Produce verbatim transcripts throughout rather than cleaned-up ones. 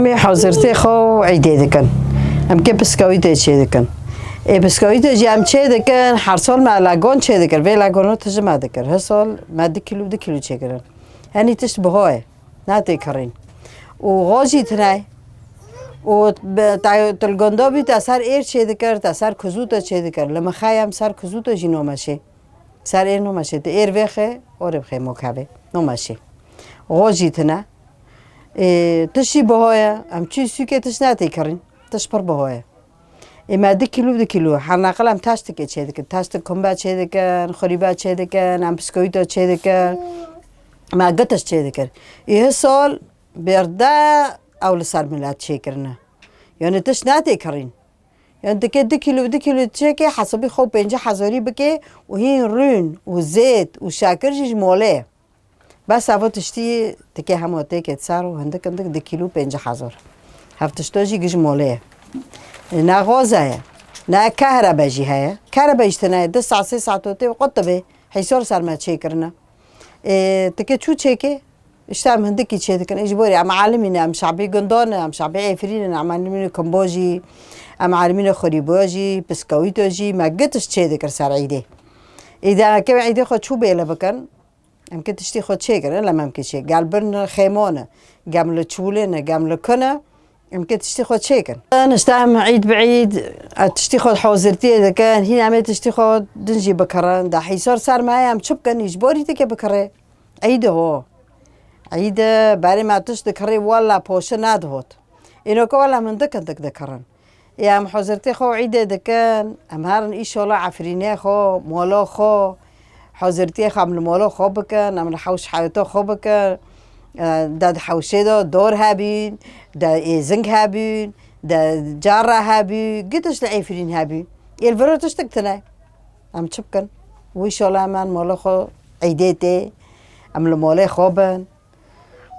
Wê hazirtê xwe û eydê dikin. Em kê piskawîtê çê dikin. Ê piskawîtê jî em çê dikin, her sal me lagon çê dikir. Vê lagona tiji me dikir. Her sal me du kîlo, du kîlo çêkirin. Henî tişt biho ye. Natê kirîn. Û xo jî tine ye. Û bi-, ta-, tu li gunda bî te ser êr çê dikir, te ser kuzû te çê dikir. Li min xeyem ser kuzû te jî nomeşê. Ser êr nomeşê. Tu êr vêxê, orê bixê mokevê. Nomeşê. Xo jî tine. Ê, tişt jî biho ye. Em çû sûkê tişt natê kirîn. Tişt pir biho ye. Ê me du kîlo, du kîlo. Her neqil em taştikê çê dikin. Taştik kumbe çê dikin, xurîbe çê dikin, em biskewîta çê dikin. Me giş tişt çê dikir. Ê hi sal berde ew li ser milet çê kirine. Yani tişt natê kirîn. Yani dikê du kîlo, du kîlo çêkê hesabî xwe pêncî hezarî bike û hîn rûn û zêt û şekir jî ji molê ye. Bes evo tiştî dikê hema têkê ser û hindik hindik du kîlo pêncî hezar. Hev tişto jî giş molê ye. Ne xwaza ye. Ne kehrebe jî heye. Kehrebe jî tine ye. Du saet, sê saet tê qut dibe. Hîsor ser me çêkirine. Ê, dikê çû çêkê? Îşte em hindikî çê dikin. Ê, ji bo rê em alimî ne, em şabê gundan ne, em şabê Efrîn ne, em alimî ne Kimbojî, em alimî ne Xurîbojî, Piskawîto jî, me giş tişt çê dikir ser îdê. Îdê em kê îdê xwe çû bêle bikin. Em kê tiştî xwe çêkirin, lem em kê çê. Gel bin xêmon e, gem li çûlê ne, gem li kun e, em kê tiştî xwe çêkin. Nişte em îd bi îd, e, tiştî xwe hazirtiyê dikin, hîn em ê tiştî xwe din jî bikirin. Da hîsar ser me heye, em çi bikin, îc borî dike bikirê. Îd e ho. Îd e, berê me tişt dikirê, walla poşe nedihot. Îno ke walla min dik hindik dikirin. Ê em hozirtê xwe û îdê dikin, em herin îşola Efrînê xwe, mola xwe, hozirtiyê xwe em li mola xwe bikin, em li hewş heyata xwe bikin. E, de di hewşê de dor hebîn, de êzing hebîn, de cara hebî, giş tişt li Efrîn hebî. Ê li vir tiştik tine. Em çi bikin? Û îşola em an mola xwe îdê tê, em li molê xwe bin.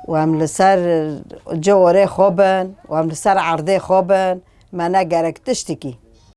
û em li ser ciwarê xwe bin û em li ser erdê xwe bin, me ne gerek tiştekî.